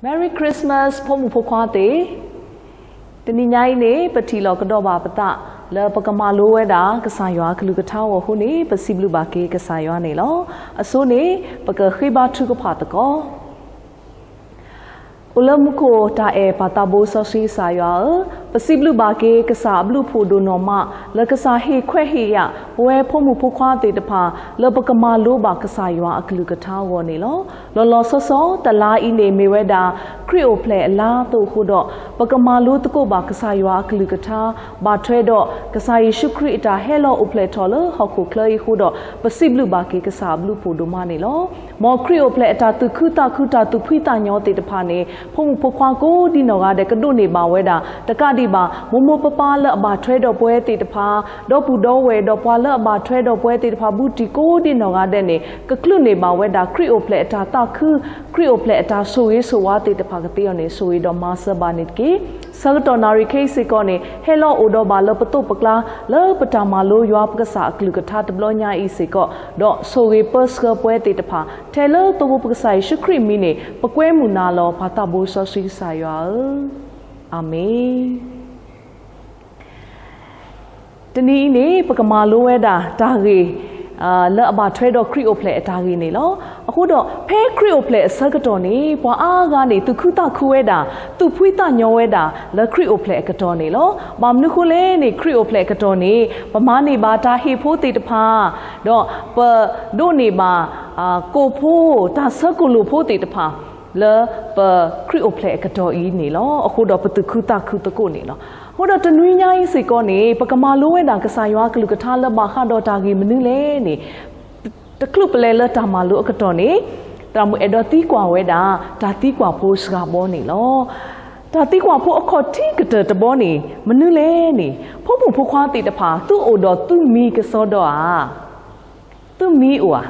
Merry Christmas ဖိမုၣ်ဖိခွါသ့ၣ်, တနံၤညါအံၤန့ၣ် ပထံၣ်လိာ်ကဒီးဘၣ်ပသး လၢပကမၤလိဝဲဒၣ် ကစၢ်ယွၤအကလုၢ်ကထါအဂီၢ်အဃိန့ၣ် ပစံးဘျုးဘၣ်က့ၤကစၢ်ယွၤန့ၣ်လီၤ. အဆိန့ၣ် ပကဃ့ဘါထုကဖၣ်သကိး. အိၣ်လၢမူခိၣ်တၢ်အဲၣ်ပၢ်သးဘိစီဆှံကစၢ်ယွၤဧၢ, ပစံးဘျုးဘၣ်က့ၤကစၢ်အဘျုးအဖှိၣ်ဒိၣ်နီၢ်မး လၢကစၢ်ဟ့ၣ်ခွဲးဟ့ၣ်ယာ် ပဝဲဖိမုၣ်ဖိခွါသ့ၣ်တဖၣ် လၢပကမၤလိဘၣ်ကစၢ်ယွၤအကလုၢ်ကထါအဂီၢ်န့ၣ်လီၤ. လီၤလီၤဆီဆီ တလါအံၤန့ၣ်မ့ၢ်ဝဲဒၣ် ခရံာ်အိၣ်ဖျဲၣ်အလါအသိးအဃိဒီး ပကမၤလိသကိးဘၣ်ကစၢ်ယွၤအကလုၢ်ကထါ ဘၣ်ထွဲဒီး ကစၢ်ယ့ၣ်ၡူးခရံာ်အတၢ်ဟဲလီၤအိၣ်ဖျဲၣ်ထီၣ်လၢဟီၣ်ခိၣ်ချၢအံၤအဃိဒီး ပစံးဘျုးဘၣ်က့ၤကစၢ်အဘျုးအဖှိၣ်ဒိၣ်မးန့ၣ်လီၤ. မ်ခရံာ်အိၣ်ဖျဲၣ်အတၢ်သူၣ်ခုသးခု တၢ်သူၣ်ဖှံသးညီသ့ၣ်တဖၣ်န့ၣ် ဖိမုၣ်ဖိခွါကိးဒ်နီၢ်ဂၤဒဲး ကဒိးန့ၢ်ဘၣ်ဝဲဒၣ် တကးဒံးဘၣ် မိၢ်မိၢ်ပၢ်ပၢ်လၢအဘၣ်ထွဲဒီးပဝဲသ့ၣ်တဖၣ် ဒီပုၢ်ဒီဝဲၢ်ဒီးပှၤလၢအဘၣ်ထွဲဒီးပဝဲသ့ၣ်တဖၣ် ဘူးတံၢ်ကိးဒ်နီၢ်ဂၤဒဲးန့ၣ် ကချုးန့ၢ်ဘၣ်ဝဲဒၣ် ခရံာ်အိၣ်ဖျဲၣ်အတၢ်သးခု ခရံာ်အိၣ်ဖျဲၣ်အတၢ်ဆိၣ်ဂ့ၤဆိၣ်ဝါသ့ၣ်တဖၣ်ကသ့အီၤန့ၣ် ဆိၣ်ဂ့ၤဒီးမၤစၢၤဘၣ်န့ၣ်တက့ၢ်. ဆၢကတီၢ်နၣ်ရံၣ်ခဲအံၤစ့ၢ်ကီးန့ၣ် ဟဲလီၤအိၣ်ဒီးဘၣ်လၢပသိးပကျါ လၢပတၢ်မၤလိယွၤပကစၢ်အကလုၢ်ကထါတဘျီညါအံၤစ့ၢ်ကီး ဒီးဆိၣ်ဂ့ၤပၢဆှၢပဝဲသ့ၣ်တဖၣ် ထဲလၢသဝီပကစၢ်ယ့ၣ်ၡူးခရံာ်မံၤန့ၣ် ပကွဲမုာ်နၤလီၤ ပၢ်သးဘိစီဆှံကစၢ်ယွၤဧၢ, အၤမ့ၣ်. တနံၤအံၤန့ၣ် ပကမၤလိဝဲဒၣ်တၢ်ဂ့ၢ် လၢအဘၣ်ထွဲဒီးခရံာ်အိၣ်ဖျဲၣ်အတၢ်ဂ့ၢ်န့ၣ်လီၤ. အဃိဒီး ဖဲခရံာ်အိၣ်ဖျဲၣ်အဆၢကတီၢ်န့ၣ် ပှၤအါဂၤန့ၣ် သူၣ်ခုသးခုဝဲဒၣ် သူၣ်ဖှံသးညီဝဲဒၣ် လၢခရံာ်အိၣ်ဖျဲၣ်အကတီၢ်န့ၣ်လီၤ. ဘၣ်မနုၤဃိလဲၣ်န့ၣ် ခရံာ်အိၣ်ဖျဲၣ်အကတီၢ်န့ၣ် ပမၤန့ၢ်ဘၣ်တၢ်ဟ့ၣ်ဖိသ့ၣ်တဖၣ် ဒီးပဒိးန့ၢ်ဘၣ် ကိၣ်ဖိ တၢ်ဆၢကိၣ်လိၣ်ဖိသ့ၣ်တဖၣ် လၢပခရံာ်အိၣ်ဖျဲၣ်အကတီၢ်အံၤန့ၣ်လီၤ. အဃိဒီးပသူၣ်ခုသးခုသကိးန့ၣ်လီၤ. အဃိဒီးတနွံညါအံၤစ့ၢ်ကီးန့ၣ် ပကမၤလိဝဲဒၣ်ကစၢ်ယွၤကလုၢ်ကထါလၢဘၣ်ဃးဒီးတၢ်ဂ့ၢ်မနုၤလဲၣ်န့ၣ် တချုးပလဲၤလၢတၢ်မၤလိအကတီၢ်န့ၣ် သရၣ်မုၣ်အဲၣ်ဒိးသံကွၢ်ဝဲဒၣ် တၢ်သံကွၢ်ဖိစှၤဘီန့ၣ်လီၤ. တၢ်သံကွၢ်ဖိအခီၣ်ထံးကတၢၢ်တဘီန့ၣ် မနုၤလဲၣ်န့ၣ် ဖိမုၣ်ဖိခွါသ့ၣ်တဖၣ် သုအိၣ်ဒီးသုမံၤကစီဒီဧါ. သုမံၤအိၣ်ဧါ.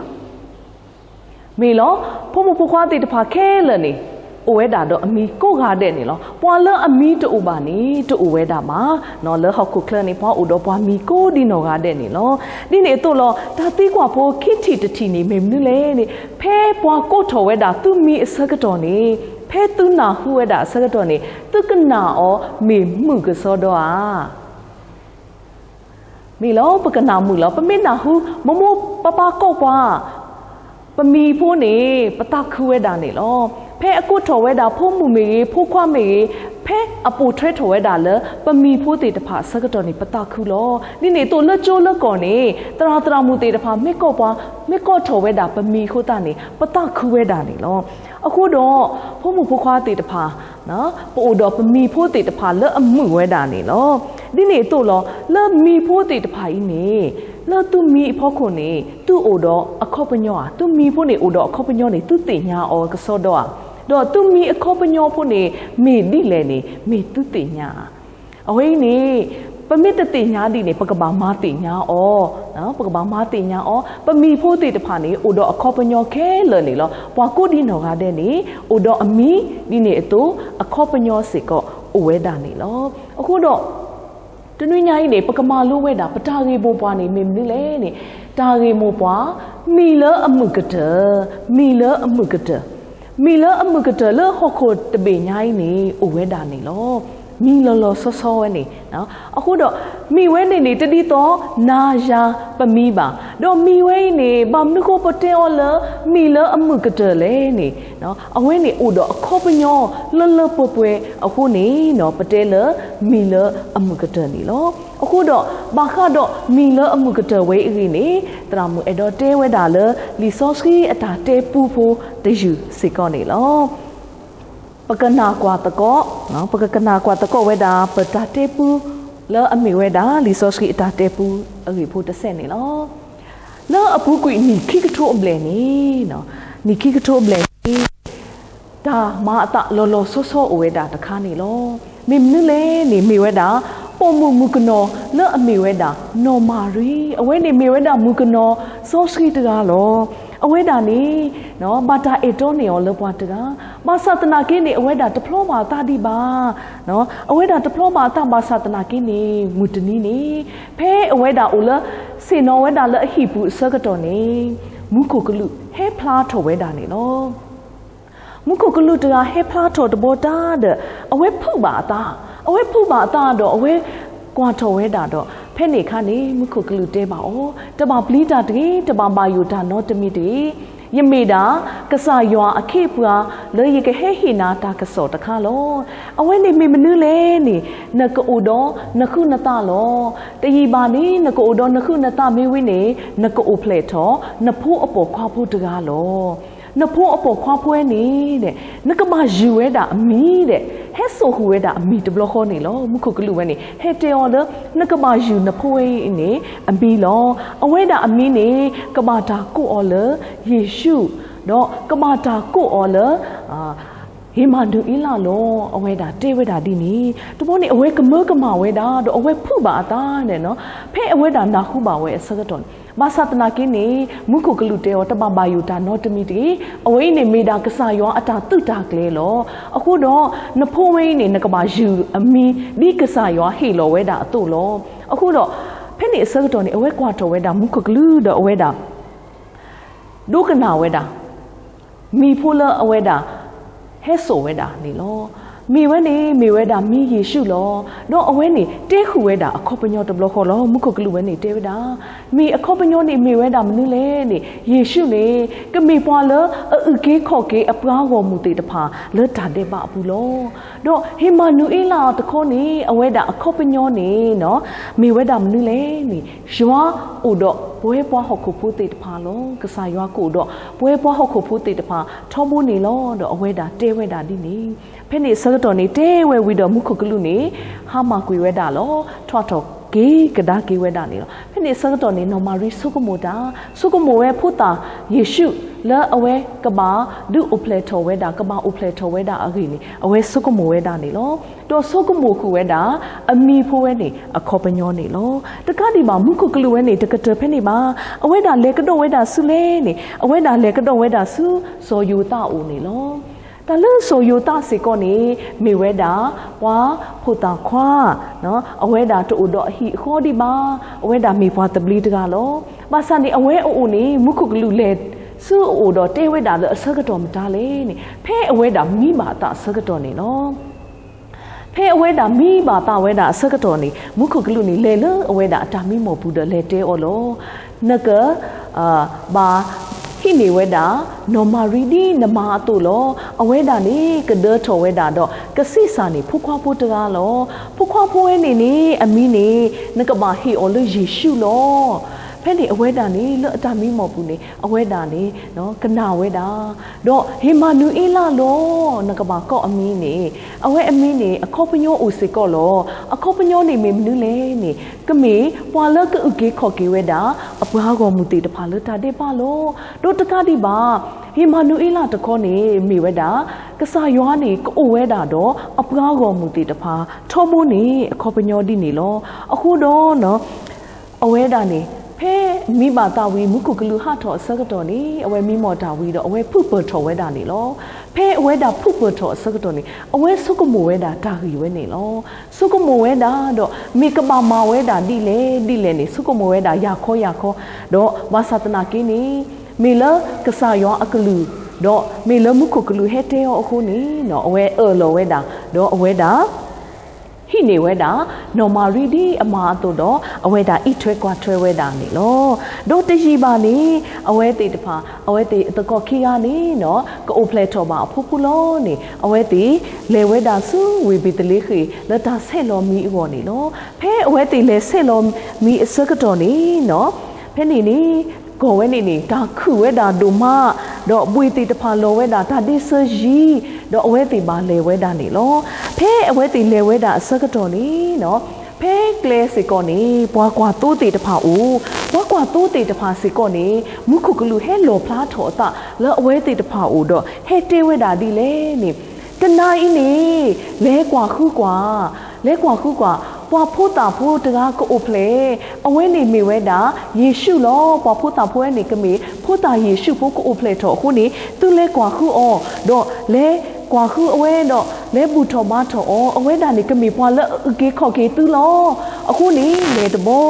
မ့ၢ်လီၤ. ဖိမုၣ်ဖိခွါသ့ၣ်တဖၣ်ခဲလၢာ်န့ၣ် အိၣ်ဝဲဒၣ်ဒီးအမံၤကိးဂၤဒဲးန့ၣ်လီၤ. ပှၤလၢအမံၤတအိၣ်ဘၣ်န့ၣ် တအိၣ်ဝဲဒၣ်ဘၣ်. လၢဟီၣ်ခိၣ်ချၢန့ၣ် ပှၤအိၣ်ဒီးပှၤမံၤကိးဒ်နီၢ်ဂၤဒဲးန့ၣ်လီၤ. ဒ်န့ၣ်အသိးလီၤ တၢ်သံကွၢ်ဖိခံထံၣ်တထံၣ်န့ၣ် မ့ၢ်မနုၤလဲၣ်န့ၣ် ဖဲပှၤကိးထီၣ်ဝဲဒၣ်သုမံၤအဆၢကတီၢ်န့ၣ် ဖဲသုနၢ်ဟူဝဲဒၣ်အဆၢကတီၢ်န့ၣ် သုကနၣ်အီၤမ့ၢ်မုာ်ကစီဒီဧါ. မ့ၢ်လီၤ ပကနၣ်မုာ်လီၤ. ပမ့ၢ်နၢ်ဟူ မိၢ်မိၢ်ပၢ်ပၢ်ကိးပှၤ ပမံၤဖိန့ၣ် ပသးခုဝဲဒၣ်န့ၣ်လီၤ. ဖဲအကိးထီၣ်ဝဲဒၣ် ဖိမုၣ်မ့ၢ်ဂ့ၤ ဖိခွါမ့ၢ်ဂ့ၤ ဖဲအပိာ်ထွဲထီၣ်ဝဲဒၣ်လၢ ပမံၤဖိသ့ၣ်တဖၣ်အဆၢကတီၢ်န့ၣ် ပသးခုလီၤ. ဒ်န့ၣ်အသိးလၢကၠိလၢကီၢ်န့ၣ် သရၣ်သရၣ်မုၣ်သ့ၣ်တဖၣ် မ့ၢ်ကိးပှၤ မ့ၢ်ကိးထီၣ်ဝဲဒၣ်ပမံၤအဃိသတးန့ၣ် ပသးခုဝဲဒၣ်န့ၣ်လီၤ. အဃိဒီး ဖိမုၣ်ဖိခွါသ့ၣ်တဖၣ် ပအိၣ်ဒီးပမံၤဖိသ့ၣ်တဖၣ်လၢအမုာ်ဝဲဒၣ်န့ၣ်လီၤ. ဒ်န့ၣ်အသိးလီၤ လၢမံၤဖိသ့ၣ်တဖၣ်အံၤန့ၣ် လၢသုမံၤအဖီခိၣ်န့ၣ် သုအိၣ်ဒီးအခီပညီဧါ. သုမံၤဖိန့ၣ်အိၣ်ဒီးအခီပညီန့ၣ် သုသ့ၣ်ညါအီၤကစီဒီဧါ. ဒီးသုမံၤအခီပညီဖိန့ၣ် မ့ၢ်ဒ်လဲၣ်န့ၣ် မ့ၢ်သုသ့ၣ်ညါဧါ. အဝဲအံၤန့ၣ် ပမ့ၢ်တသ့ၣ်ညါဒ်န့ၣ် ပကဘၣ်မၤသ့ၣ်ညါအီၤ, ပကဘၣ်မၤသ့ၣ်ညါအီၤ. ပမံၤဖိသ့ၣ်တဖၣ်န့ၣ် အိၣ်ဒီးအခီပညီခဲလၢာ်န့ၣ်လီၤ. ပှၤကိးဒ်နီၢ်ဂၤဒဲးန့ၣ် အိၣ်ဒီးအမံၤ ဒ်န့ၣ်အသိး အခီပညီစ့ၢ်ကီးအိၣ်ဝဲဒၣ်န့ၣ်လီၤ. အဃိဒီး တနွံညါအံၤန့ၣ် ပကမၤလိဝဲဒၣ် ပတၢ်ဂ့ၢ်မိၢ်ပှၢ်န့ၣ် မ့ၢ်မနုၤလဲၣ်န့ၣ် တၢ်ဂ့ၢ်မိၢ်ပှၢ် မံၤလၢအမုာ်ကတၢၢ်, မံၤလၢအမုာ်ကတၢၢ်, မံၤလၢအမုာ်ကတၢၢ်လၢဟီၣ်ခိၣ်တဘ့ၣ်ညါအံၤန့ၣ် အိၣ်ဝဲဒၣ်န့ၣ်လီၤ. မံၤလီၤလီၤဆီဆီဝဲန့ၣ် အဃိဒီး မံၤဝဲန့ၣ်န့ၣ် တဒ်သိးနၤယၤပမံၤဘၣ်. ဒီးမံၤဝဲအံၤန့ၣ် ဘၣ်မနုၤဃိပတဲအီၤလၢ မံၤလၢအမုာ်ကတၢၢ်လဲၣ်န့ၣ် အဝဲန့ၣ်အိၣ်ဒီးအခီပညီလၢလၢပှဲၤပှဲၤအဃိန့ၣ် ပတဲလၢမံၤလၢအမုာ်ကတၢၢ်န့ၣ်လီၤ. အဃိဒီး ဘၣ်ဃးဒီးမံၤလၢအမုာ်ကတၢၢ်ဝဲအံၤန့ၣ် သရၣ်မုၣ်အဲၣ်ဒိးတဲဝဲဒၣ်လၢ လံာ်စီဆှံအတၢ်တဲပူဖိတယုၢ်စ့ၢ်ကီးန့ၣ်လီၤ. ပကနၣ်ကွၢ်သကိး, ပကကနၣ်ကွၢ်သကိးဝဲဒၣ် ပတၢ်တဲပူ လၢအမ့ၢ်ဝဲဒၣ် လံာ်စီဆှံအတၢ်တဲပူအဂ့ၢ်ဖိတစဲးန့ၣ်လီၤ. လၢအပူၤကွံာ်နံၣ်ခံကထိအဘျဲၣ်န့ၣ်, နံၣ်ခံကထိအဘျဲၣ်န့ၣ် တၢ်မၤအသးလီၤလီၤဆီဆီအိၣ်ဝဲဒၣ်တခါန့ၣ်လီၤ. မ့ၢ်မနုၤလဲၣ်န့ၣ် မ့ၢ်ဝဲဒၣ် ပိာ်မုၣ်မုၣ်ကနီၤလၢအမ့ၢ်ဝဲဒၣ် နီၢ်မၤရံ, အဝဲန့ၣ်မ့ၢ်ဝဲဒၣ်မုၣ်ကနီၤစီဆှံတဂၤလီၤ. အဝဲဒၣ်န့ၣ် ဘၣ်တၢ်အဲၣ်တီန့ၢ်အီၤလၢပှၤတဂၤ, ဘၣ်ဆၣ်သနာ်က့န့ၣ် အဝဲဒၣ်တဖျီဘၣ်အသးဒံးဘၣ်. အဝဲဒၣ်တဖျီဘၣ်အသးဘၣ်ဆၣ်သနာ်က့န့ၣ် မုၢ်တနံၤန့ၣ် ဖဲအဝဲဒၣ်အိၣ်လၢ ဆ့ၣ်နီၤဝဲဒၣ်လၢအဟံၣ်ပူၤအဆၢကတီၢ်န့ၣ် မူခိၣ်ကလူးဟဲဖျါထီၣ်ဝဲဒၣ်န့ၣ်လီၤ. မူခိၣ်ကလူးတဂၤဟဲဖျါထီၣ်တဘျီတၢ်ဒီး အဝဲဖုးဘၣ်အသး, အဝဲဖုးဘၣ်အသးဒီးအဝဲကွၢ်ထီၣ်ဝဲဒၣ်ဒီး ဖဲန့ၣ်အခါန့ၣ် မူခိၣ်ကလူးတဲဘၣ်အီၤ, တဘၣ်ပျံၤတၢ်တဂ့ၤ, တဘၣ်ဘၣ်ယိၣ်တၢ်နီတမံၤတဂ့ၤ. ယမ့ၢ်ဒၣ်ကစၢ်ယွၤအခ့အပှၤလၢယကဟဲဟ့ၣ်နၤတၢ်ကစီၣ်တခါလီၤ. အဝဲန့ၣ်မ့ၢ်မနုၤလဲၣ်န့ၣ် နကအိၣ်ဒီးနဃုနသးလီၤ. တယံာ်ဘၣ်န့ၣ် နကအိၣ်ဒီးနဃုနသးမ့ၢ်ဝံၤန့ၣ် နကအိၣ်ဖျဲၣ်ထီၣ် နဖိအပိာ်ခွါဖိတဂၤလီၤ. နဖိအပိာ်ခွါဖိဝဲန့ၣ် နကဘၣ်ယုၢ်ဝဲဒၣ်အမံၤဒီး ဟဲစိာ်ဃုာ်ဝဲဒၣ်အမံၤတဘျီဃီန့ၣ်လီၤ. မူခိၣ်ကလူးဝဲန့ၣ် ဟဲတဲအီၤလၢ နကဘၣ်ယုၢ်နဖိဝဲအံၤန့ၣ် အမံၤလီၤ. အဝဲဒၣ်အမံၤန့ၣ် ကဘၣ်တၢ်ကိးအီၤလၢ ယ့ၣ်ၡူး, ဒီးကဘၣ်တၢ်ကိးအီၤလၢ ဧ့မၤနူၤအ့လးလီၤ. အဝဲဒၣ်တဲဝဲဒၣ်ဒ်န့ၣ် တဘျီန့ၣ် အဝဲကမၢကမၣ်ဝဲဒၣ် ဒီးအဝဲဖုးဘၣ်အသးန့ၣ်လီၤ. ဖဲအဝဲဒၣ်နၢ်ဟူဘၣ်ဝဲအဆၢကတီၢ်န့ၣ် ဘၣ်ဆၣ်သနာ်က့န့ၣ် မူခိၣ်ကလူးတဲအီၤ တဘၣ်ဘၣ်ယိၣ်တၢ်နီတမံၤတဂ့ၤ. အဝဲအံၤန့ၣ်မ့ၢ်ဒၣ်ကစၢ်ယွၤအတၢ်သုးတၢ်ကျဲၤလီၤ. အဃိဒီး နဖိဝဲအံၤန့ၣ် နကဘၣ်ယုၢ်အမံၤ ဒ်ကစၢ်ယွၤဟ့ၣ်လီၤဝဲဒၣ်အသိးလီၤ. အဃိဒီး ဖဲန့ၣ်အဆၢကတီၢ်န့ၣ် အဝဲကွၢ်ထီၣ်ဝဲဒၣ်မူခိၣ်ကလူးဒီးအဝဲဒၣ် ဒိကနၣ်ဝဲဒၣ် မံၤဖိလၢအဝဲဒၣ် ဟဲစိာ်ဝဲဒၣ်န့ၣ်လီၤ. မံၤဝဲန့ၣ် မ့ၢ်ဝဲဒၣ်မံၤယ့ၣ်ၡူးလီၤ. ဒီးအဝဲန့ၣ် တဲဃုာ်ဝဲဒၣ်အခီပညီတဘျီဃီလီၤ. မူခိၣ်ကလူးဝဲန့ၣ်တဲဝဲဒၣ် မ့ၢ်အခီပညီန့ၣ်မ့ၢ်ဝဲဒၣ်မနုၤလဲၣ်န့ၣ် ယ့ၣ်ၡူးန့ၣ် ကမ့ၢ်ပှၤလၢအအုၣ်က့ၤခီၣ်က့ၤအပှၤဂီၢ်မုၢ်သ့ၣ်တဖၣ်လၢတၢ်ဒဲးဘးအပူၤလီၤ. ဒီးဧ့မၤနူၤအ့လးတခီန့ၣ် အဝဲဒၣ်အခီပညီန့ၣ် မ့ၢ်ဝဲဒၣ်မနုၤလဲၣ်န့ၣ် ယွၤအိၣ်ဒီးပဝဲပှၤဟီၣ်ခိၣ်ဖိသ့ၣ်တဖၣ်လီၤ. ကစၢ်ယွၤကအိၣ်ဒီးပဝဲပှၤဟီၣ်ခိၣ်ဖိသ့ၣ်တဖၣ်ထီဘိန့ၣ်လီၤ. ဒီးအဝဲဒၣ်တဲဝဲဒၣ်ဒ်န့ၣ် ဖဲန့ၣ်အဆၢကတီၢ်န့ၣ် တဲဝဲဝံၤဒီးမူခိၣ်ကလူးန့ၣ် ဟါမၢ်ကွံာ်ဝဲဒၣ်လီၤ. ထွဲထီၣ်က့ၤကဒါက့ၤဝဲဒၣ်န့ၣ်လီၤ. ဖဲန့ၣ်အဆၢကတီၢ်န့ၣ် နီၢ်မၤရံဆိကမိၣ်တၢ်, ဆိကမိၣ်ဝဲဖိသၣ်ယ့ၣ်ၡူးလၢအဝဲကဘၣ်ဒုးအိၣ်ဖျဲၣ်ထီၣ်ဝဲဒၣ် ကဘၣ်အိၣ်ဖျဲၣ်ထီၣ်ဝဲဒၣ်အဂ့ၢ်န့ၣ် အဝဲဆိကမိၣ်ဝဲဒၣ်န့ၣ်လီၤ. ဒီးဆိကမိၣ်ဃုာ်ဝဲဒၣ် အမံၤဖိဝဲန့ၣ် အခီပညီန့ၣ်လီၤ. တကးဒံးဘၣ် မူခိၣ်ကလူးဝဲန့ၣ် တကတၢၢ်ဖဲန့ၣ်ဘၣ်. အဝဲဒၣ်လဲၤကဒီးဝဲဒၣ်ဆူလဲၣ်န့ၣ် အဝဲဒၣ်လဲၤကဒီးဝဲဒၣ်ဆူ စီၤယိၤသးအအိၣ်န့ၣ်လီၤ. တၢ်လၢစီၤယိၤသးစ့ၢ်ကီးန့ၣ် မ့ၢ်ဝဲဒၣ် ပှၤဖိသၣ်ခွါ အဝဲဒၣ်တအိၣ်ဒီးအဟံၣ်အဃီဒံးဘၣ်. အဝဲဒၣ်မ့ၢ်ပှၤသဘျ့တဂၤလီၤ. ဘၣ်ဆၣ်န့ၣ် အဝဲအအိၣ်န့ၣ် မူခိၣ်ကလူးလဲၤဆူအအိၣ်ဒီးတဲဝဲဒၣ်လၢအဆၢကတီၢ်မတၤလဲၣ်န့ၣ် ဖဲအဝဲဒၣ်မံဘၣ်သးအဆၢကတီၢ်န့ၣ်လီၤ. ဖဲအဝဲဒၣ်မံဘၣ်သးဝဲဒၣ်အဆၢကတီၢ်န့ၣ် မူခိၣ်ကလူးန့ၣ် လဲၤလၢအဝဲဒၣ်အတၢ်မံမီၢ်ပူၤဒီးလဲၤတဲအီၤလီၤ. နက ဘၣ်ဟံးန့ၢ်ဝဲဒၣ် နီၢ်မၤရံဒ်နမါအသိးလီၤ. အဝဲဒၣ်န့ၣ် ကဒၢထီၣ်ဝဲဒၣ်ဒီး ကဆံးစၢ်န့ၢ်ဖိခွါဖိတဂၤလီၤ. ဖိခွါဖိဝဲန့ၣ်န့ၣ် အမံၤန့ၣ် နကဘၣ်ဟ့ၣ်အီၤလၢယ့ၣ်ၡူးလီၤ. ဖဲန့ၣ်အဝဲဒၣ်န့ၣ် လၢအတၢ်မံမီၢ်ပူၤန့ၣ် အဝဲဒၣ်န့ၣ် ကနၣ်ဝဲဒၣ် ဒီးဧ့မၤနူၤအ့လးလီၤ. နကဘၣ်ကိးအမံၤန့ၣ် အဝဲအမံၤန့ၣ် အခီပညီအိၣ်စ့ၢ်ကီးလီၤ. အခီပညီန့ၣ်မ့ၢ်မနုၤလဲၣ်န့ၣ် ကမ့ၢ်ပှၤလၢကအုၣ်က့ၤခီၣ်က့ၤဝဲဒၣ် အပှၤဂီၢ်မုၢ်သ့ၣ်တဖၣ်လၢတၢ်ဒဲးဘးလီၤ. ဒီးတကးဒံးဘၣ် ဧ့မၤနူၤအ့လးတခီန့ၣ် မ့ၢ်ဝဲဒၣ် ကစၢ်ယွၤန့ၣ် ကအိၣ်ဝဲဒၣ်ဒီးအပှၤဂီၢ်မုၢ်သ့ၣ်တဖၣ် ထီဘိန့ၣ် အခီပညီဒ်န့ၣ်လီၤ. အဃိဒီး အဝဲဒၣ်န့ၣ် ဖဲမံဘၣ်သးဝံၤ မူခိၣ်ကလူးဟးထီၣ်အဆၢကတီၢ်န့ၣ် အဝဲမံမီၢ်တၢ်ဝံၤဒီး အဝဲဖုးပၢၢ်ထီၣ်ဝဲဒၣ်န့ၣ်လီၤ. ဖဲအဝဲဒၣ်ဖုးပၢၢ်ထီၣ်အဆၢကတီၢ်န့ၣ် အဝဲဆိကမိၣ်ဝဲဒၣ်တၢ်ဂ့ၢ်ဝဲန့ၣ်လီၤ. ဆိကမိၣ်ဝဲဒၣ်ဒီး မ့ၢ်ကဘၣ်မၤဝဲဒၣ်ဒ်လဲၣ်ဒ်လဲၣ်န့ၣ် ဆိကမိၣ်ဝဲဒၣ်ယၤခီယၤခီ, ဒီးဘၣ်ဆၣ်သနာ်က့န့ၣ် မ့ၢ်လၢကစၢ်ယွၤအကလုၢ် ဒီးမ့ၢ်လၢမူခိၣ်ကလူးဟဲတဲအီၤအဃိန့ၣ် အဝဲအၢၣ်လီၤဝဲဒၣ် ဒီးအဝဲဒၣ် ဟံးန့ၢ်ဝဲဒၣ် နီၢ်မၤရံဒ်အမါအသိးဒီး အဝဲဒၣ်အံးထွဲကွၢ်ထွဲဝဲဒၣ်န့ၣ်လီၤ. ဒီးတယံာ်ဘၣ်န့ၣ် အဝဲသ့ၣ်တဖၣ် အဝဲသ့ၣ်အသကိးခံဂၤန့ၣ် ကအိၣ်ဖျဲၣ်ထီၣ်ဘၣ်အဖိဖိလီၤန့ၣ် အဝဲသ့ၣ်လဲၤဝဲဒၣ်ဆူဝ့ၢ်ဘ့းသလ့ဃ့ၣ် လၢတၢ်ဆဲးလီၤမံအဂီၢ်န့ၣ်လီၤ. ဖဲအဝဲသ့ၣ်လဲၤဆဲးလီၤမံအဆၢကတီၢ်န့ၣ် ဖဲန့ၣ်န့ၣ် ကီၢ်ဝဲန့ၣ်န့ၣ် တၢ်ခုၣ်ဝဲဒၣ်ဒိၣ်မး, ဒီးဘှ့ၣ်သ့ၣ်တဖၣ်လီၤဝဲဒၣ်တၢ်ဒ့စၢၤယံၤ, ဒီးအဝဲသ့ၣ်ဘၣ်လဲၤဝဲဒၣ်န့ၣ်လီၤ. ဖဲအဝဲသ့ၣ်လဲၤဝဲဒၣ်အဆၢကတီၢ်န့ၣ် ဖဲကျဲစ့ၢ်ကီးန့ၣ် ပှၤကွၢ်သိသ့ၣ်တဖၣ်အိၣ်, ပှၤကွၢ်သိသ့ၣ်တဖၣ်စ့ၢ်ကီးန့ၣ် မူခိၣ်ကလူးဟဲလီၣ်ဖျါထီၣ်အသးလၢအဝဲသ့ၣ်တဖၣ်အိၣ်ဒီး ဟဲတဲဝဲဒၣ်ဒ်လဲၣ်န့ၣ်, တနၤအံၤန့ၣ် လဲၤကွၢ်ဃုကွၢ်, လဲၤကွၢ်ဃုကွၢ် ပှၤဖိသၣ်ဖိတဂၤကအိၣ်ဖျဲၣ်, အဝဲန့ၣ်မ့ၢ်ဝဲဒၣ် ယ့ၣ်ၡူးလီၤ. ပှၤဖိသၣ်ဖိဝဲန့ၣ်ကမ့ၢ် ဖိသၣ်ယ့ၣ်ၡူးဖိကအိၣ်ဖျဲၣ်ထီၣ်အဃိန့ၣ် သုလဲၤကွၢ်ဃုအီၤ, ဒီးလဲၤကွၢ်ဃုအဝဲဒီး လဲၤဘူၣ်ထီၣ်ဘါထီၣ်အီၤ, အဝဲဒၣ်န့ၣ်ကမ့ၢ်ပှၤလၢအအုၣ်က့ၤခီၣ်က့ၤသုလီၤ. အဃိန့ၣ် လဲၤတဘျီ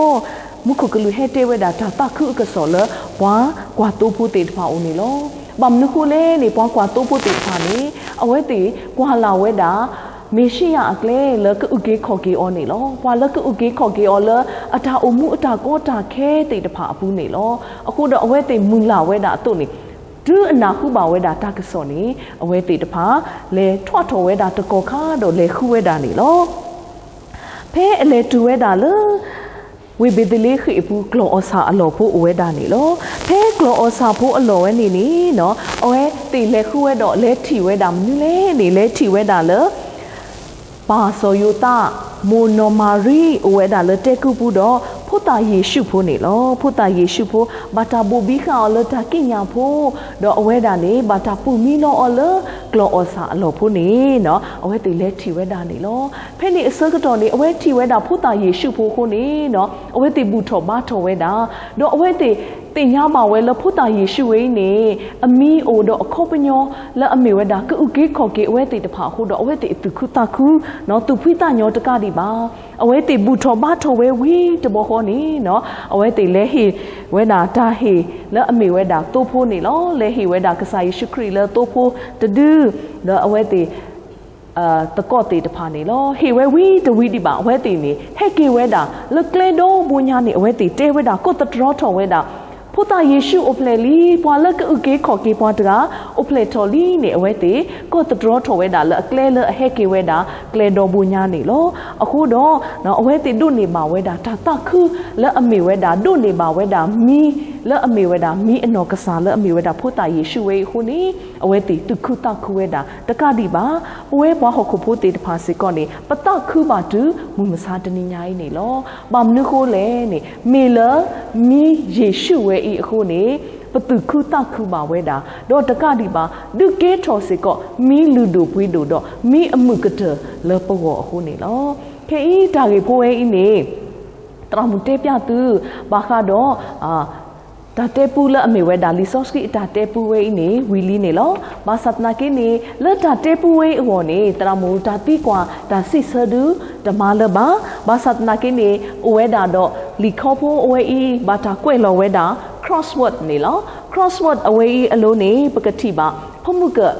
မူခိၣ်ကလူးဟဲတဲဝဲဒၣ်တၢ်သးခုအကစီၣ်လၢ ပှၤကွၢ်သိဖိသ့ၣ်တဖၣ်အအိၣ်န့ၣ်လီၤ. ဘၣ်မနုၤဃိလဲၣ်န့ၣ် ပှၤကွၢ်သိဖိသ့ၣ်တဖၣ်န့ၣ် အဝဲသ့ၣ်ကွၢ်လၢ်ဝဲဒၣ် မ့ၤၡံယၤအကျဲလၢကအုၣ်က့ၤခီၣ်က့ၤအီၤန့ၣ်လီၤ. ပှၤလၢကအုၣ်က့ၤခီၣ်က့ၤအီၤလၢ အတၢ်အိၣ်မူအတၢ်ကီတၢ်ခဲသ့ၣ်တဖၣ်အပူၤန့ၣ်လီၤ. အဃိဒီးအဝဲသ့ၣ်မုၢ်လၢ်ဝဲဒၣ်အသိးန့ၣ် တုၤအနၢ်ဟူဘၣ်ဝဲဒၣ်တၢ်ကစီၣ်န့ၣ် အဝဲသ့ၣ်တဖၣ် လဲၤထွးထီၣ်ဝဲဒၣ်တကီၢ်ခါဒီးလဲၤဃုဝဲဒၣ်န့ၣ်လီၤ. ဖဲအလဲၤတုၤဝဲဒၣ်လၢ ဝ့ၢ်ဘ့းသလ့ဃ့ၣ်အပူၤ ကျီၢ်အီၣ်ဆၣ်အလီၢ်ဖိအိၣ်ဝဲဒၣ်န့ၣ်လီၤ. ဖဲကျီၢ်အီၣ်ဆၣ်ဖိအလီၢ်ဝဲန့ၣ်န့ၣ် အဝဲသ့ၣ်လဲၤဃုဝဲဒီးလဲၤထံၣ်ဝဲဒၣ်မနုၤလဲၣ်န့ၣ် လဲၤထံၣ်ဝဲဒၣ်လၢ ပၢ်စီၤယိၤသး, မိၢ်နီၢ်မၤရံ အိၣ်ဝဲဒၣ်လၢတဲကုပူၤဒီး ဖိသၣ်ယ့ၣ်ၡူးဖိန့ၣ်လီၤ. ဖိသၣ်ယ့ၣ်ၡူးဖိ ဘၣ်တၢ်ဘိၣ်ဘံဃာ်အီၤလၢတၢ်ကံးညာ်ဖိ, ဒီးအဝဲဒၣ်န့ၣ် ဘၣ်တၢ်ပာ်မံလီၤအီၤလၢကျီၢ်အီၣ်ဆၣ်အလီၢ်ဖိန့ၣ် အဝဲသ့ၣ်လဲၤထံၣ်ဝဲဒၣ်န့ၣ်လီၤ. ဖဲန့ၣ်အဆၢကတီၢ်န့ၣ် အဝဲထံၣ်ဝဲဒၣ်ဖိသၣ်ယ့ၣ်ၡူးဖိအဃိန့ၣ် အဝဲသ့ၣ်ဘူၣ်ထီၣ်ဘါထီၣ်ဝဲဒၣ်, ဒီးအဝဲသ့ၣ်သ့ၣ်ညါဘၣ်ဝဲလၢဖိသၣ်ယ့ၣ်ၡူးဝဲအံၤန့ၣ် အမံၤအိၣ်ဒီးအခီပညီလၢအမ့ၢ်ဝဲဒၣ် ကအုၣ်က့ၤခီၣ်က့ၤအဝဲသ့ၣ်တဖၣ်အဃိဒီး အဝဲသ့ၣ်အသူၣ်ခုသးခု သူၣ်ဖှံသးညီတကးဒံးဘၣ်. အဝဲသ့ၣ်ဘူၣ်ထီၣ်ဘါထီၣ်ဝဲဝံၤတဘျီဃီန့ၣ် အဝဲသ့ၣ်လဲၤဟ့ၣ်ဝဲဒၣ်တၢ်ဟ့ၣ်လၢအမ့ၢ်ဝဲဒၣ်သိဖိန့ၣ်လီၤ. လဲၤဟ့ၣ်ဝဲဒၣ်ကစၢ်ယ့ၣ်ၡူးခရံာ်လၢသိဖိတဒု ဒီးအဝဲသ့ၣ် သကိးသ့ၣ်တဖၣ်န့ၣ်လီၤ. ဟ့ၣ်ဝဲဝံၤတဝံၤဒံးဘၣ် အဝဲသ့ၣ်န့ၣ် ဟဲက့ၤဝဲဒၣ်လၢကျဲဒီဘိညါန့ၣ် အဝဲသ့ၣ်တဲဝဲဒၣ် ကိးသတြီထီၣ်ဝဲဒၣ် ဖိသၣ်ယ့ၣ်ၡူးအိၣ်ဖျဲၣ်လံ, ပှၤလၢကအုၣ်က့ၤခီၣ်က့ၤပှၤတဂၤ အိၣ်ဖျဲၣ်ထီၣ်လံန့ၣ် အဝဲသ့ၣ် ကိးသတြီထီၣ်ဝဲဒၣ်လၢအကျဲလၢအဟဲက့ၤဝဲဒၣ် ကျဲဒီဘိညါန့ၣ်လီၤ. အဃိဒီး အဝဲသ့ၣ်ဒိးန့ၢ်ဘၣ်ဝဲဒၣ် တၢ်သးခုလၢအမ့ၢ်ဝဲဒၣ် ဒိးန့ၢ်ဘၣ်ဝဲဒၣ်မံၤ လၢအမ့ၢ်ဝဲဒၣ် မံၤအနီၢ်ကစၢ်လၢအမ့ၢ်ဝဲဒၣ် ဖိသၣ်ယ့ၣ်ၡူးဝဲအံၤအဃိန့ၣ် အဝဲသ့ၣ်သူၣ်ခုသးခုဝဲဒၣ်တကးဒံးဘၣ်. ပဝဲပှၤဟီၣ်ခိၣ်ဖိသ့ၣ်တဖၣ်စ့ၢ်ကီးန့ၣ် ပသးခုဘၣ်တုၤမုၢ်မဆါတနံၤညါအံၤန့ၣ်လီၤ. ဘၣ်မနုၤဃိလဲၣ်န့ၣ် မ့ၢ်လၢမံၤယ့ၣ်ၡူးဝဲအံၤအဃိန့ၣ် ပသူၣ်ခုသးခုဘၣ်ဝဲဒၣ် ဒီးတကးဒံးဘၣ် ဒုးကဲထီၣ်စ့ၢ်ကီး မံၤလုၢ်ဒိၣ်ပှ့ၤဒိၣ်ဒီး မံၤအမုာ်ကတၢၢ်လၢပဂီၢ်အဃိန့ၣ်လီၤ. ခဲအံၤတၢ်ဂ့ၢ်ဖိဝဲအံၤန့ၣ် သရၣ်မုၣ်တဲပျးသု ဘၣ်ဃးဒီး တၢ်တဲပူလၢအမ့ၢ်ဝဲဒၣ် လံာ်စီဆှံအတၢ်တဲပူဝဲအံၤန့ၣ် ဝံၤလံန့ၣ်လီၤ. ဘၣ်ဆၣ်သနာ်က့န့ၣ် လၢတၢ်တဲပူဝဲအံၤအဂီၢ်န့ၣ် သရၣ်မုၣ်တၢ်သံကွၢ်တၢ်စံးဆၢဒု တမၤလၢၤဘၣ်. ဘၣ်ဆၣ်သနာ်က့န့ၣ် အိၣ်ဝဲဒၣ်ဒီး လံာ်ခီဖိအဝဲအံၤ ဘၣ်တၢ်ကွဲးလီၤဝဲဒၣ် crossword န့ၣ်လီၤ. Crossword အဝဲအံၤအလိၤန့ၣ် ပကထံၣ်ဘၣ် ဖိမုၣ်ကၢၢ်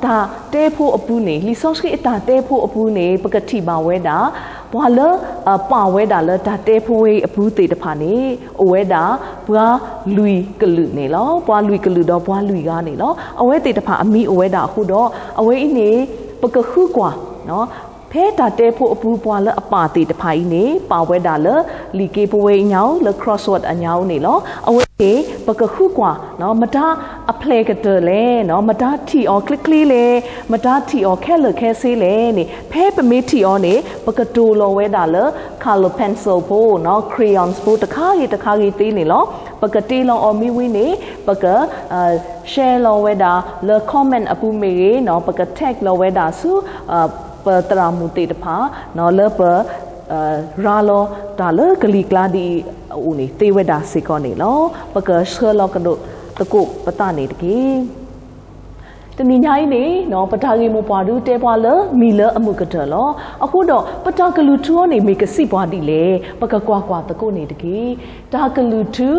တၢ်တဲဖိအပူၤန့ၣ် လံာ်စီဆှံအတၢ်တဲဖိအပူၤန့ၣ် ပကထံၣ်ဘၣ်ဝဲဒၣ် ပှၤလၢ ပာ်ဝဲဒၣ်လၢတၢ်တဲဖိဝဲအံၤအပူၤသ့ၣ်တဖၣ်န့ၣ် အိၣ်ဝဲဒၣ် ပှၤလွံၢ်ကလုာ်န့ၣ်လီၤ. ပှၤလွံၢ်ကလုာ်ဒီးပှၤလွံၢ်ဂၤန့ၣ်လီၤ. အဝဲသ့ၣ်တဖၣ်အမံၤအိၣ်ဝဲဒၣ်အဃိဒီး အဝဲအံၤန့ၣ် ပကဃုကွၢ် ဖဲတၢ်တဲဖိအပူၤ ပှၤလၢအပာ်သ့ၣ်တဖၣ်အံၤန့ၣ် ပာ်ဝဲဒၣ်လၢ လံာ်က့ဖိဝဲအညါဧိၤ လၢ crossword အညါဧိၤန့ၣ်လီၤ. အဝဲန့ၣ် ပကဃုကွၢ် မတၤအဖျဲၣ်ကတၢၢ်လဲၣ်, မတၤထံၣ်အီၤချ့ချ့လဲၣ်, မတၤထံၣ်အီၤခဲလၢာ်ခဲဆ့လဲၣ်န့ၣ် ဖဲပမ့ၢ်ထံၣ်အီၤန့ၣ် ပကတိၤလီၤဝဲဒၣ်လၢ color pencil ဖိ crayons ဖိတခါဂ့ၤတခါဂ့ၤသ့န့ၣ်လီၤ. ပကတ့လီၤအီၤမ့ၢ်ဝံၤန့ၣ် ပက share လီၤဝဲဒၣ်လၢ comment အပူၤမ့ၢ်ဂ့ၤ, ပက tag လီၤဝဲဒၣ်ဆူ ပသရၣ်မုၣ်သ့ၣ်တဖၣ် လၢပ ရၤလီၤတၢ်လၢကလံၤကျါဒ်အံၤအအိၣ်န့ၣ် သ့ဝဲဒၣ်စ့ၢ်ကီးန့ၣ်လီၤ. ပကဆှၢလီၤကဒီးသကိးပသးန့ၣ်တက့ၢ်. တနံၤညါအံၤန့ၣ် ပတၢ်ဂ့ၢ်မိၢ်ပှၢ်ဒုတဲပှၤလၢမံၤလၢအမုာ်ကတၢၢ်လီၤ. အဃိဒီး ပတၢ်ကလုၢ်ထူအီၤန့ၣ် မ့ၢ်ကစံးပှၤဒ်လဲၣ် ပကကွၢ်ကွၢ်သကိးန့ၣ်တက့ၢ်. တၢ်ကလုၢ်ထူ,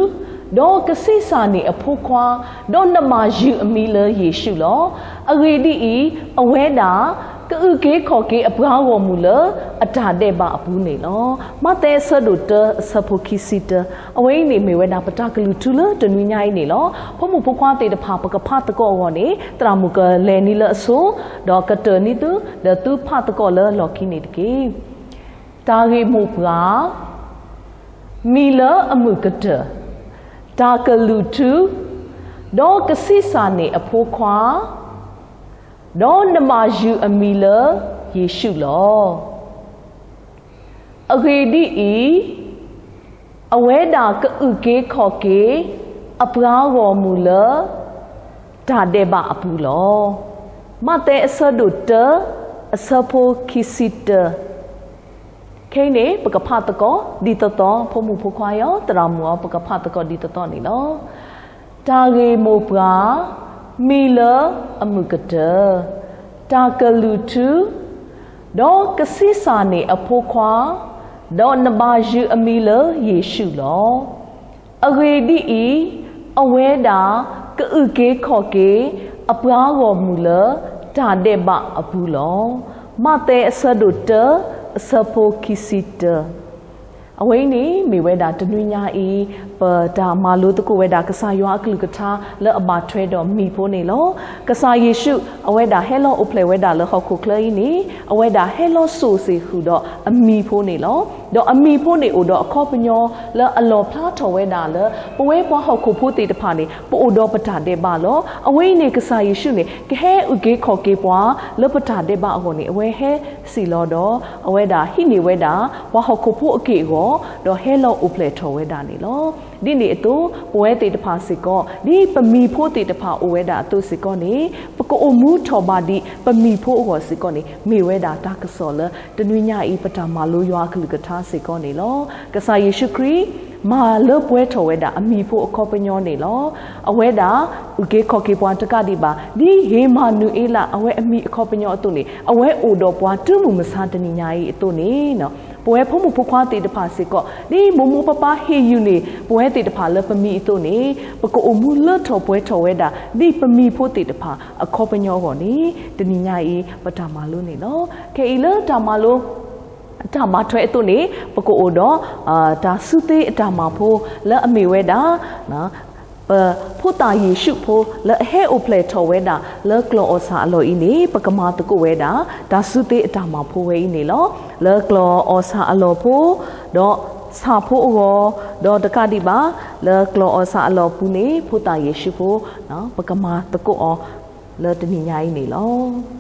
ဒီးကဆံးစၢ်န့ၢ်အဖိခွါ, ဒီးနဘၣ်ယုၢ်အမံၤလၢယ့ၣ်ၡူးလီၤ. အဂ့ၢ်ဒ်အံၤ, အဝဲဒၣ် ကအုၣ်က့ၤခီၣ်က့ၤအပှၤဂီၢ်မုၢ်လၢအတၢ်ဒဲးဘးအပူၤန့ၣ်လီၤ. မးသဲအဆၢဒိၣ်တၢ အဆၢဖိခံဆံတၢ, အဝဲအံၤန့ၣ်မ့ၢ်ဝဲဒၣ်ပတၢ်ကလုၢ်ထူလၢတနွံညါအံၤန့ၣ်လီၤ. ဖိမုၣ်ဖိခွါသ့ၣ်တဖၣ် ပကဖးသကိးအဂီၢ်န့ၣ် သရၣ်မုၣ်ကလဲၤနံၤလၢအဆိ, ဒီးကတၢၢ်နံၤသု ဒီးသုဖးသကိးလၢလီၢ်ခံန့ၣ်တက့ၢ်. တၢ်ဂ့ၢ်မိၢ်ပှၢ်, မံၤလၢအမုာ်ကတၢၢ်, တၢ်ကလုၢ်ထူ, ဒီးကဆံးစၢ်န့ၢ်အဖိခွါ, ဒီးနဘၣ်ယုၢ်အမံၤလၢယ့ၣ်ၡူးလီၤ. အဂ့ၢ်ဒ်အံၤ, အဝဲဒၣ်ကအုၣ်က့ၤခီၣ်က့ၤ အပှၤဂီၢ်မုၢ်လၢ တၢ်ဒဲးဘးအပူၤလီၤ. မးသဲအဆၢဒိၣ်တၢ အဆၢဖိခံဆံတၢ. ခဲအံၤန့ၣ် ပကဖးသကိးဒ်သိးသိး ဖိမုၣ်ဖိခွါအံၤ သရၣ်မုၣ်အံၤ ပကဖးသကိးဒ်သိးသိးန့ၣ်လီၤ. တၢ်ဂ့ၢ်မိၢ်ပှၢ်, မံၤလၢအမုာ်ကတၢၢ်, တၢ်ကလုၢ်ထူ, ဒီးကဆံးစၢ်န့ၢ်အဖိခွါ, ဒီးနဘၣ်ယုၢ်အမံၤလၢယ့ၣ်ၡူးလီၤ. အဂ့ၢ်ဒ်အံၤ, အဝဲဒၣ်ကအုၣ်က့ၤခီၣ်က့ၤ အပှၤဂီၢ်မုၢ်လၢတၢ်ဒဲးဘးအပူၤလီၤ. မးသဲအဆၢဒိၣ်တၢ အဆၢဖိခံဆံတၢ. အဝဲအံၤန့ၣ် မ့ၢ်ဝဲဒၣ်တနွံညါအံၤ ပတၢ်မၤလိသကိးဝဲဒၣ် ကစၢ်ယွၤအကလုၢ်ကထါလၢအဘၣ်ထွဲဒီးမံၤဖိန့ၣ်လီၤ. ကစၢ်ယ့ၣ်ၡူး အဝဲဒၣ်ဟဲလီၤအိၣ်ဖျဲၣ်ဝဲဒၣ်လၢဟီၣ်ခိၣ်ချၢအံၤန့ၣ် အဝဲဒၣ်ဟဲလီၤစိာ်စ့ၢ်ဃုာ်ဒီးအမံၤဖိန့ၣ်လီၤ. ဒီးအမံၤဖိန့ၣ်အိၣ်ဒီးအခီပညီလၢအလီၣ်ဖျါထီၣ်ဝဲဒၣ်လၢ ပဝဲပှၤဟီၣ်ခိၣ်ဖိသ့ၣ်တဖၣ်န့ၣ် ပအိၣ်ဒီးပတၢ်ဒဲးဘးလီၤ. အဝဲအံၤန့ၣ် ကစၢ်ယ့ၣ်ၡူးန့ၣ် ကဟဲအုၣ်က့ၤခီၣ်က့ၤပှၤလၢပတၢ်ဒဲးဘးအဂီၢ်န့ၣ် အဝဲဟဲစံၣ်လီၤဒီး အဝဲဒၣ်ဟံးန့ၢ်ဝဲဒၣ် ပှၤဟီၣ်ခိၣ်ဖိအက့ၢ်အဂီၤ ဒီးဟဲလီၤအိၣ်ဖျဲၣ်ထီၣ်ဝဲဒၣ်န့ၣ်လီၤ. ဒ်န့ၣ်အသိး ပဝဲသ့ၣ်တဖၣ်စ့ၢ်ကီး ဒ်ပမံၤဖိသ့ၣ်တဖၣ်အိၣ်ဝဲဒၣ်အသိးစ့ၢ်ကီးန့ၣ် ပကအိၣ်မူထီၣ်ဘၣ်ဒ်ပမံၤဖိအဂီၢ်စ့ၢ်ကီးန့ၣ် မ့ၢ်ဝဲဒၣ်တၢ်ကစီၣ်လၢတနွံညါအံၤ ပတၢ်မၤလိယွၤအကလုၢ်ကထါစ့ၢ်ကီးန့ၣ်လီၤ. ကစၢ်ယ့ၣ်ၡူးခရံာ် မၤလၢပှဲၤထီၣ်ဝဲဒၣ်အမံၤဖိအခီပညီန့ၣ်လီၤ. အဝဲဒၣ်အုၣ်က့ၤခီၣ်က့ၤပှၤတကးဒံးဘၣ် ဒ်ဧ့မၤနူၤအ့လး အဝဲအမံၤအခီပညီအသိးန့ၣ် အဝဲအိၣ်ဒီးပှၤတုၤမုၢ်မဆါတနံၤညါအံၤအသိးန့ၣ် ပဝဲဖိမုၣ်ဖိခွါသ့ၣ်တဖၣ်စ့ၢ်ကီး ဒ်မိၢ်မိၢ်ပၢ်ပၢ်ဟ့ၣ်ယုၢ်န့ၢ် ပဝဲသ့ၣ်တဖၣ်လၢပမံၤအသိးန့ၣ် ပကအိၣ်မူလၢထီၣ်ပှဲၤထီၣ်ဝဲဒၣ် ဒ်ပမံၤဖိသ့ၣ်တဖၣ်အခီပညီအဂီၢ်န့ၣ် တနံၤညါအံၤ ပတၢ်မၤလိန့ၣ်လီၤ. ခဲအံၤလၢတၢ်မၤလိ တၢ်ဘၣ်ထွဲအသိးန့ၣ် ပကအိၣ်ဒီး တၢ်စုသ့အတၢ်မၤဖိလၢအမ့ၢ်ဝဲဒၣ် ပဖိသၣ်ယ့ၣ်ၡူးဖိလၢအဟဲအိၣ်ဖျဲၣ်ထီၣ်ဝဲဒၣ်လၢကျီၢ်အီၣ်ဆၣ်အလီၢ်အံၤန့ၣ် ပကမၤသကိးဝဲဒၣ် တၢ်စုသ့အတၢ်မၤဖိဝဲအံၤန့ၣ်လီၤ. လၢကျီၢ်အီၣ်ဆၣ်အလီၢ်ဖိ ဒီးဆၣ်ဖိအဂီၢ် ဒီးတကးဒံးဘၣ် လၢကျီၢ်အီၣ်ဆၣ်အလီၢ်ပူၤန့ၣ် ဖိသၣ်ယ့ၣ်ၡူးဖိ ပကမၤသကိးအီၤလၢတနံၤညါအံၤန့ၣ်လီၤ.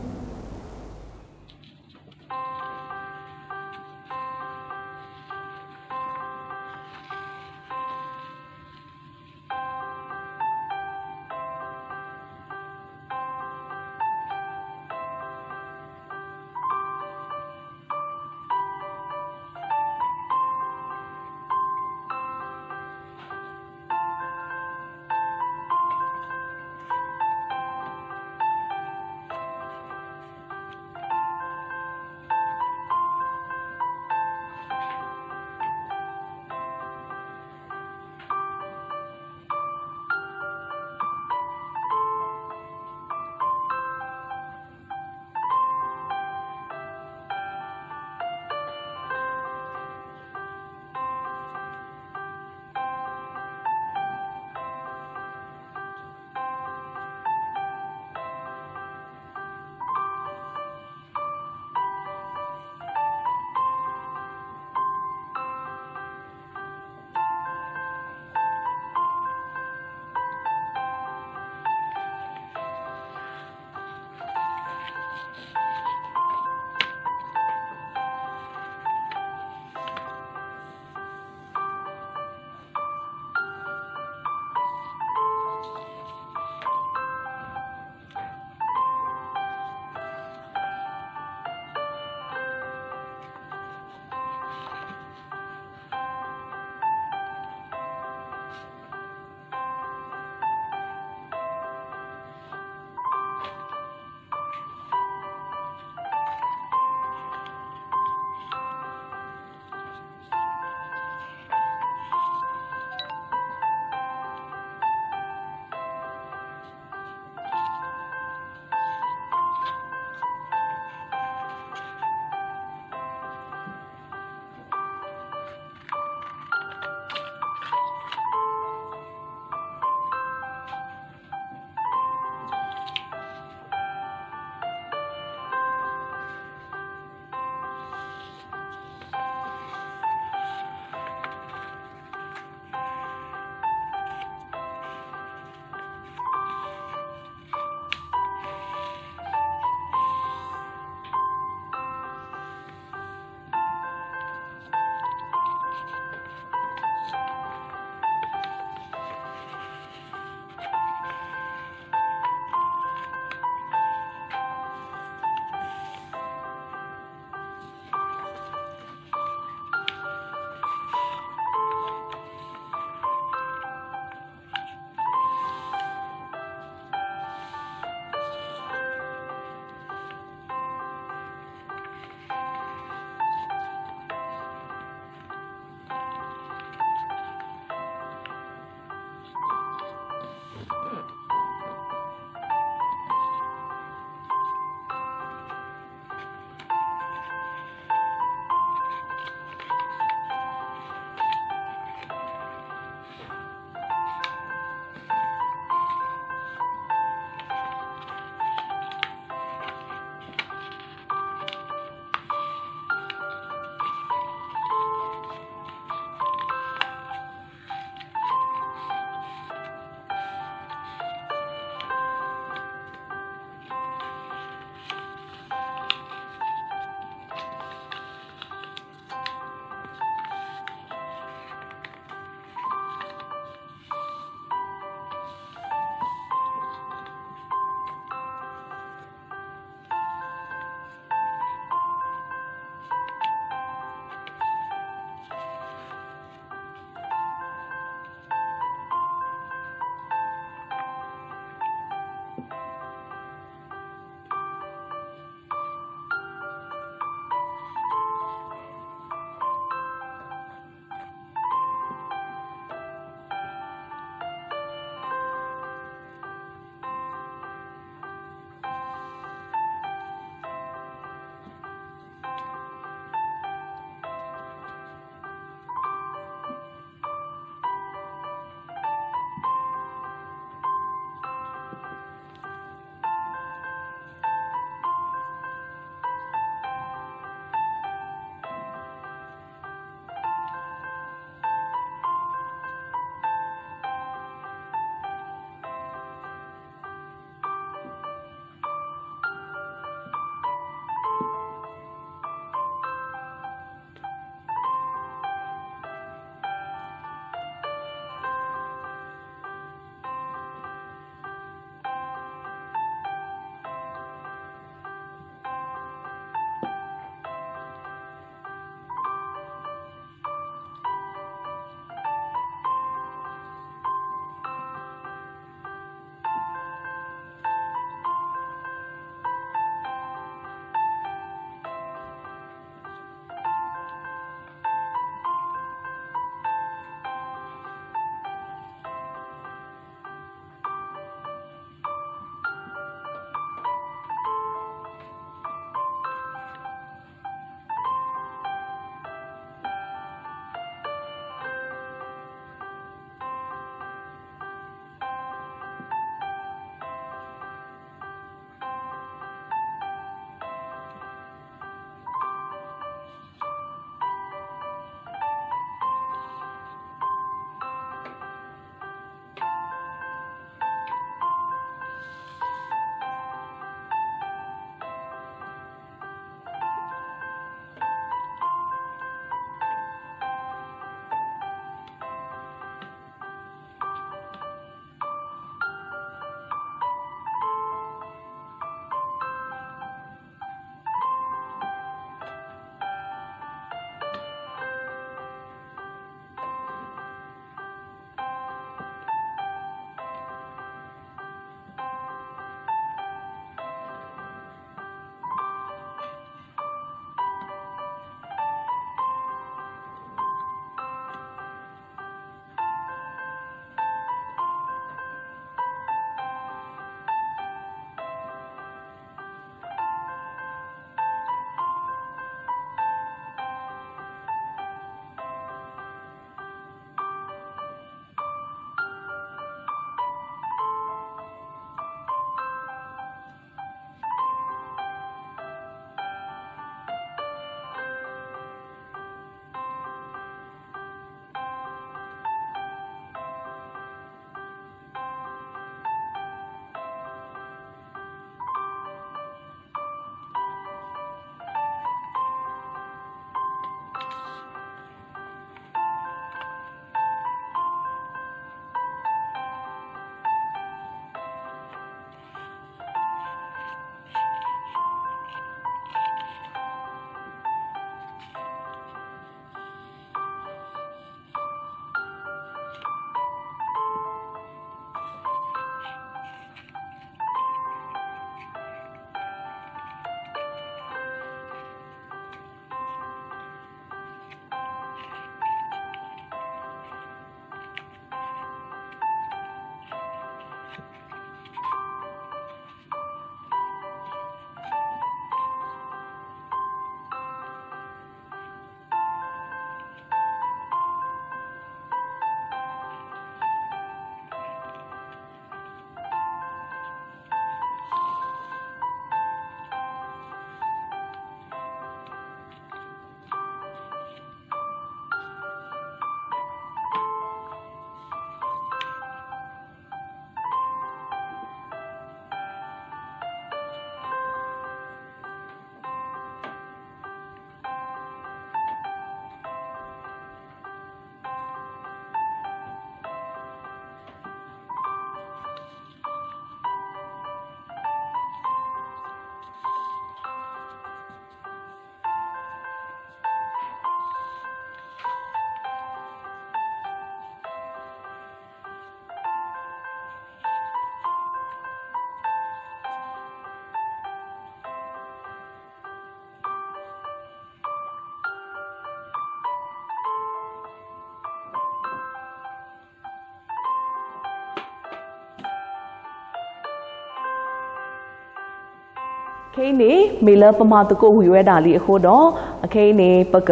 ခဲအံၤန့ၣ် မ့ၢ်လၢပမၤသကိးဝံၤဝဲဒၣ်လံအဃိဒီး, အခဲအံၤန့ၣ် ပက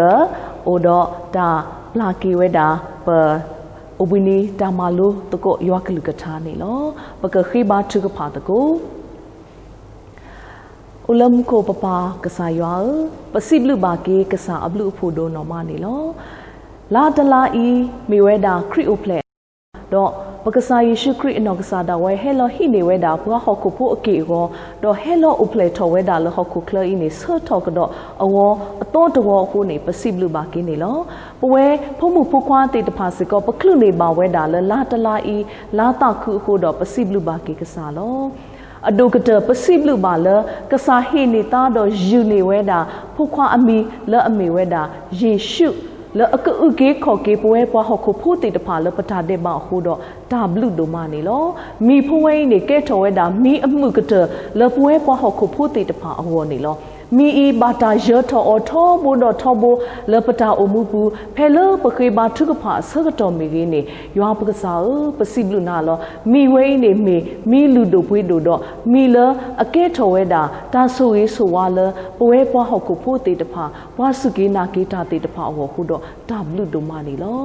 အိၣ်ဒီးတၢ်ပျၢ်က့ၤဝဲဒၣ် ပအိၣ်ဘှံးနံၤတၢ်မၤလိသကိးယွၤကလုၢ်ကထါန့ၣ်လီၤ. ပကဃ့ဘါထုကဖၣ်သကိး. အိၣ်လၢမူခိၣ်ပပၢ်ကစၢ်ယွၤဧၢ, ပစံးဘျုးဘၣ်က့ၤကစၢ်အဘျုးအဖှိၣ်ဒိၣ်နီၢ်မးန့ၣ်လီၤ. လါတလါအံၤ မ့ၢ်ဝဲဒၣ်ခရံာ်အိၣ်ဖျဲၣ် ဒီးပကစၢ်ယ့ၣ်ၡူးခရံာ်အနီၢ်ကစၢ်ဒၣ်ဝဲ ဟဲလီၤဟံးန့ၢ်ဝဲဒၣ်ပှၤဟီၣ်ခိၣ်ဖိအက့ၢ်အဂီၤ, ဒီးဟဲလီၤအိၣ်ဖျဲၣ်ထီၣ်ဝဲဒၣ်လၢဟီၣ်ခိၣ်ချၢအံၤန့ၣ် ဆၢထီၣ်ကဒီးအဂီၤအသီတဝီအဃိန့ၣ် ပစံးဘျုးဘၣ်က့ၤန့ၣ်လီၤ. ပဝဲဖိမုၣ်ဖိခွါသ့ၣ်တဖၣ်စ့ၢ်ကီး ပချုးန့ၢ်ဘၣ်ဝဲဒၣ်လၢလါတလါအံၤ လါသးခုအဃိဒီး ပစံးဘျုးဘၣ်က့ၤကစၢ်လီၤ. အဒိၣ်ကတၢၢ် ပစံးဘျုးဘၣ်လၢ ကစၢ်ဟ့ၣ်န့ၢ်သါဒီးယုၢ်န့ၢ်ဝဲဒၣ် ဖိခွါအမံၤလၢအမ့ၢ်ဝဲဒၣ်ယ့ၣ်ၡူး လၢအကအုၣ်က့ၤခီၣ်က့ၤပဝဲပှၤဟီၣ်ခိၣ်ဖိသ့ၣ်တဖၣ်လၢပတၢ်ဒဲးဘးအဃိဒီး တၢ်ဘျုးဒိၣ်မးန့ၣ်လီၤ. မံၤဖိဝဲအံၤန့ၣ် ကဲထီၣ်ဝဲဒၣ်မံၤအမုာ်ကတၢၢ်လၢပဝဲပှၤဟီၣ်ခိၣ်ဖိသ့ၣ်တဖၣ်အဂီၢ်န့ၣ်လီၤ. မံၤအံၤဘၣ်တၢ်ယၢၤထီၣ်အီၤထီဘိဒီးထီဘိလၢပတၢ်အိၣ်မူပူၤ ဖဲလၢပဃ့ဘါထုကဖၣ်အဆၢကတီၢ်မ့ၢ်ဂ့ၤန့ၣ် ယွၤပကစၢ်ဧၢ, ပစံးဘျုးနၤလီၤ. မံၤဝဲအံၤန့ၣ်မ့ၢ်မံၤလုၢ်ဒိၣ်ပှ့ၤဒိၣ်ဒီး မံၤလၢအကဲထီၣ်ဝဲဒၣ် တၢ်ဆိၣ်ဂ့ၤဆိၣ်ဝါလၢ ပဝဲပှၤဟီၣ်ခိၣ်ဖိသ့ၣ်တဖၣ် ပှၤစူၢ်က့ၤနာ်က့ၤတၢ်သ့ၣ်တဖၣ်အဂီၢ်အဃိဒီး တၢ်ဘျုးဒိၣ်မးန့ၣ်လီၤ.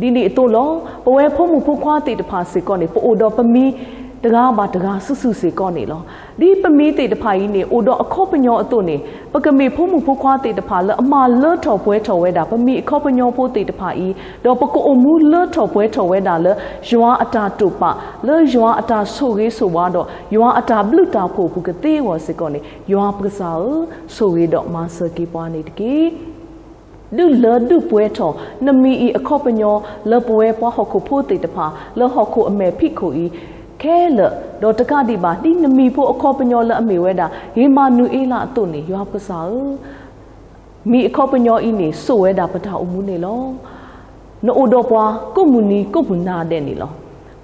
ဒ်န့ၣ်အသိးလီၤ. ပဝဲဖိမုၣ်ဖိခွါသ့ၣ်တဖၣ်စ့ၢ်ကီးန့ၣ် ပအိၣ်ဒီးပမံၤတဂၤဘၣ်တဂၤစုာ်စုာ်စ့ၢ်ကီးန့ၣ်လီၤ. ဒ်ပမံၤသ့ၣ်တဖၣ်အံၤန့ၣ် အိၣ်ဒီးအခီပညီအသိးန့ၣ် ပကမ့ၢ်ဖိမုၣ်ဖိခွါသ့ၣ်တဖၣ်လၢအမၤလၢထီၣ်ပှဲၤထီၣ်ဝဲဒၣ် ပမံၤအခီပညီဖိသ့ၣ်တဖၣ်အံၤ, ဒီးပကအိၣ်မူလၢထီၣ်ပှဲၤထီၣ်ဝဲဒၣ်လၢ ယွၤအတၢ်တိာ်ပာ်, လၢယွၤအတၢ်ဆိၣ်ဂ့ၤဆိၣ်ဝါဒီး ယွၤအတၢ်ဘျုးတၢ်ဖှိၣ်အပူၤကသ့အဂီၢ်စ့ၢ်ကီးန့ၣ် ယွၤပကစၢ်ဧၢ, ဆိၣ်ဂ့ၤဒီးမၤစၢၤက့ၤပှၤန့ၣ်တက့ၢ်. ဒုးလၢဒုးပှဲၤထီၣ် နမံၤအံၤအခီပညီ လၢပဝဲပှၤဟီၣ်ခိၣ်ဖိသ့ၣ်တဖၣ် လၢဟီၣ်ခိၣ်အမဲာ်ဖံးခိၣ်အံၤခဲလၢာ်, ဒီးတကးဒံးဘၣ် ဒ်နမံၤဖိအခီပညီလၢအမ့ၢ်ဝဲဒၣ် ဧ့မၤနူၤအ့လးအသိးန့ၣ် ယွၤပကစၢ်ဧၢ, မံၤအခီပညီအံၤန့ၣ် စိာ်ဝဲဒၣ်ပတၢ်အိၣ်မူန့ၣ်လီၤ. နအိၣ်ဒီးပှၤကိးမုၢ်နံၤကိးမုၢ်နၤဒဲးန့ၣ်လီၤ.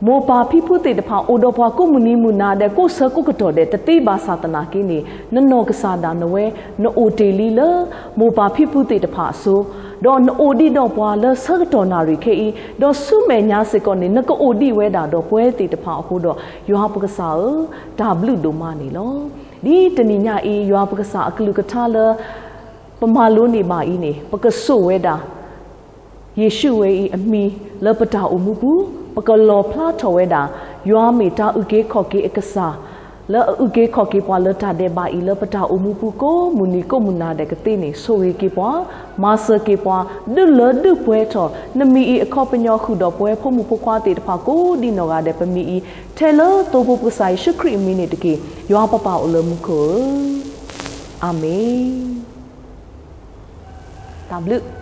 မိၢ်ပၢ်ဖံဖုသ့ၣ်တဖၣ် အိၣ်ဒီးပှၤကိးမုၢ်နံၤမုၢ်နၤဒဲး ကိးဆၢကိးကတီၢ်ဒဲး တသ့ဘၣ်ဆၣ်သနာ်က့န့ၣ် နနီၢ်ကစၢ်ဒၣ်နဝဲ နအိၣ်တ့ၢ်လံလၢ မိၢ်ပၢ်ဖံဖုသ့ၣ်တဖၣ်အစိၤ, ဒီးနအိၣ်ဒံးဒီးပှၤလၢဆၢကတီၢ်နၣ်ရံၣ်ခဲအံၤ, ဒီးဆူမဲာ်ညါစ့ၢ်ကီးန့ၣ် နကအိၣ်ဒံးဝဲဒၣ်ဒီးပဝဲသ့ၣ်တဖၣ်အဃိဒီး ယွၤပကစၢ်ဧၢ, တၢ်ဘျုးဒိၣ်မးန့ၣ်လီၤ. ဒ်တနံၤညါအံၤ ယွၤပကစၢ်အကလုၢ်ကထါလၢ ပမၤလိန့ၢ်ဘၣ်အံၤန့ၣ် ပကစိာ်ဝဲဒၣ် ယ့ၣ်ၡူးဝဲအံၤအမံၤလၢပတၢ်အိၣ်မူပူၤ, ပကလီၣ်ဖျါထီၣ်ဝဲဒၣ် ယွၤမ့ၢ်တၢ်အုၣ်က့ၤခီၣ်က့ၤအကစၢ် လၢအအုၣ်က့ၤခီၣ်က့ၤပှၤလၢတၢ်ဒဲးဘးအံၤ လၢပတၢ်အိၣ်မူပူၤကိးမုၢ်နံၤကိးမုၢ်နၤဒဲးကသ့န့ၣ် ဆိၣ်ဂ့ၤက့ၤပှၤ, မၤစၢၤက့ၤပှၤ, ဒုးလၢဒုးပှဲၤထီၣ် နမံၤအံၤအခီပညီဃုာ်ဒီးပဝဲဖိမုၣ်ဖိခွါသ့ၣ်တဖၣ်ကိးဒံနီၢ်ဂၤဒဲးပမံၤအံၤ, ထဲလၢသိဖိပကစၢ်ယ့ၣ်ၡူးခရံာ်အမံၤန့ၣ်တက့ၢ်. ယွၤပပၢ်အိၣ်လၢမူခိၣ်ဧၢ, အၤမ့ၣ်. တၢ်ဘျုး